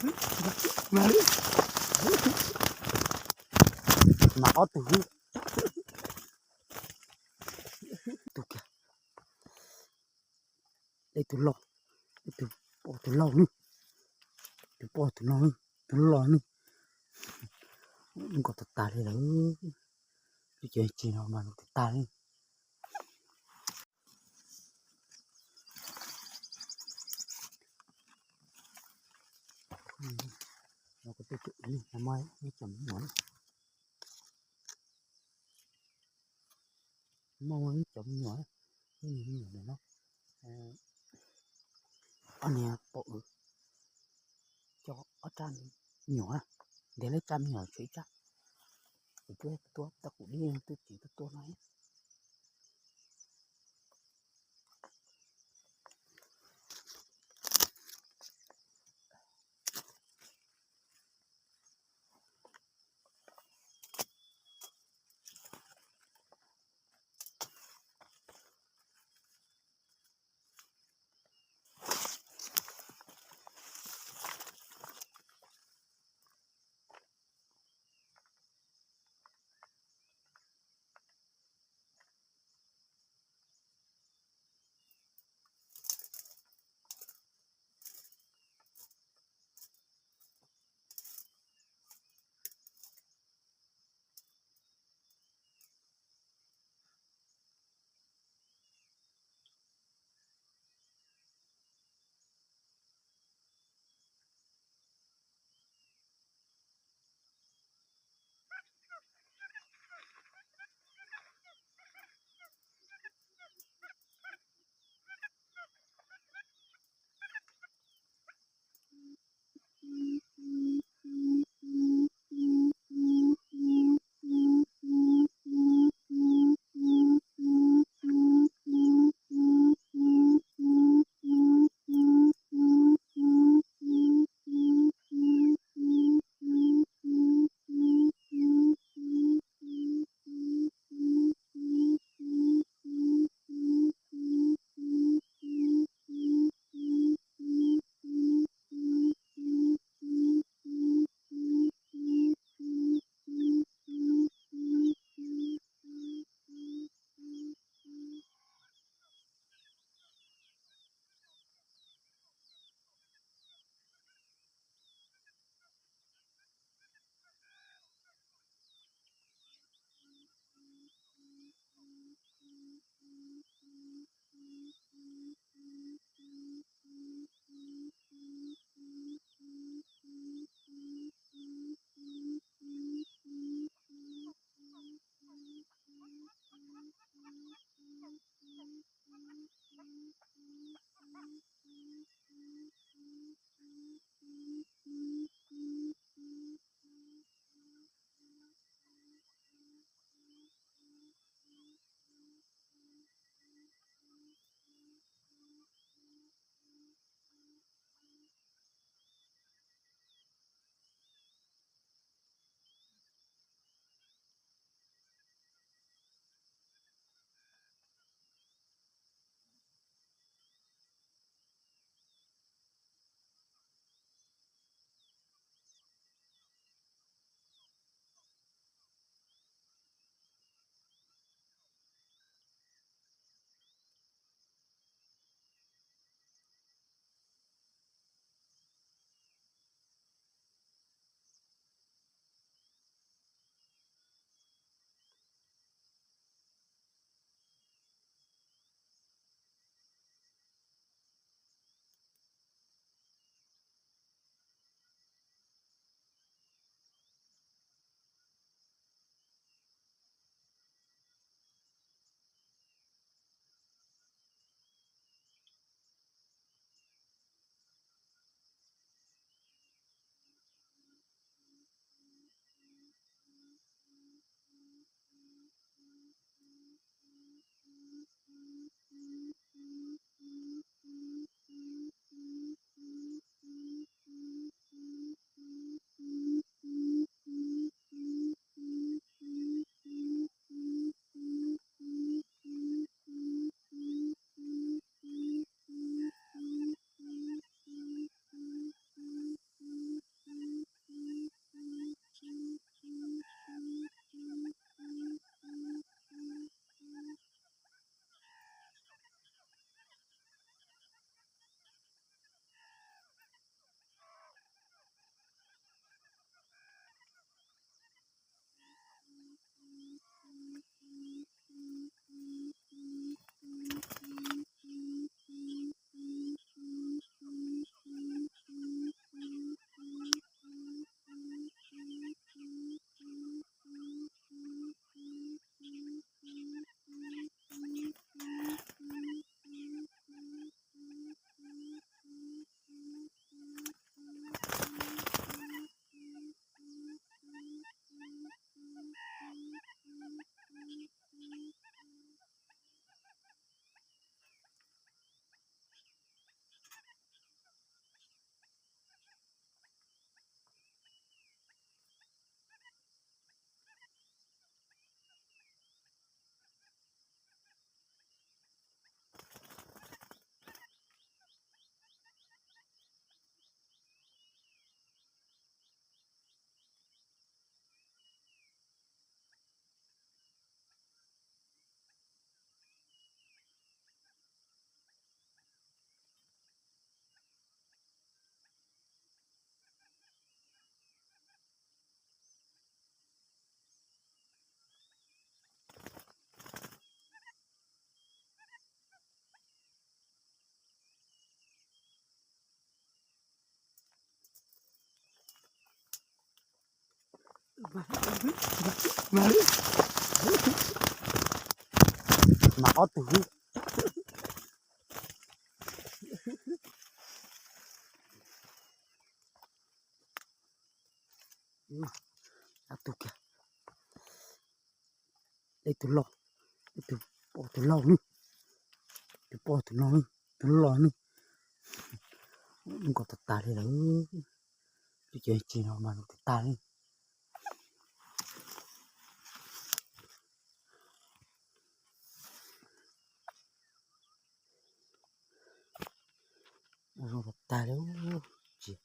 Mas ob tug, tus kiag, tus loj, tus poj tus loj ne, tus poj tus loj ne, tus loj ne, nkaus tas tas li lawm. Lub tsev tsis no mas tas tas li. No kuv twb tsis ib no mas ib cov me nyuam, muaj ib cov me nyuam, ib me nyuam ntawm no, ob niag pom cov ob rab me nyuam, ntiav lawv rab me nyuam tshuav ib rab, kuv twb tuab tau kuv dib twb tsis tuab tuab no. Mas ob tug. Ob tug kiag. Ib tug loj, ib tug poj tus loj ne, tus poj tus no, tus loj ne. Nkaus tas tas li lawm. Lub tsev tsis no mas nkaus tas tas li. Zoo tas tas li. Tsis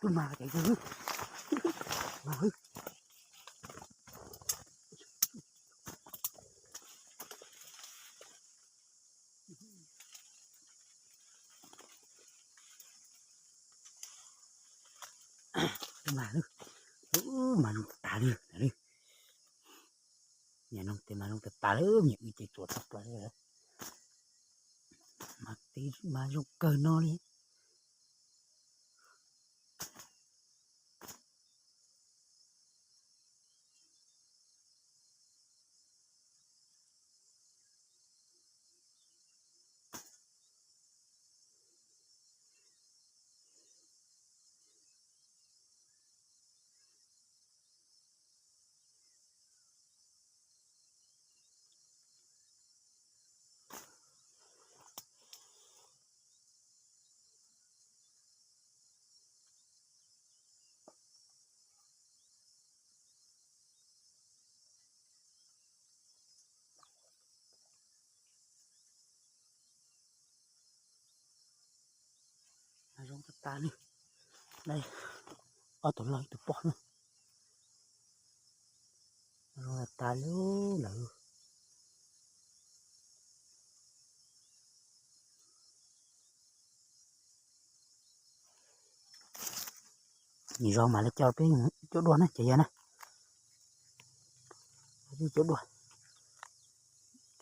Tus mas ces mas mas mas zoo tas tas li. Niam no tes mas zoo tas tas li, niam wb ces tsuas tag plaws li. Mas tes mas zoo kawg no li. Zoo tas tas li. Ob tug loj ib tug poj na. Zoo tas tas li lawm. Nws zoo mas lawv coj peb cuab dua na cov yawg na. Peb cuab dua.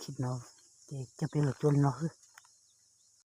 Khib no ces coj peb los cuab li no xwb.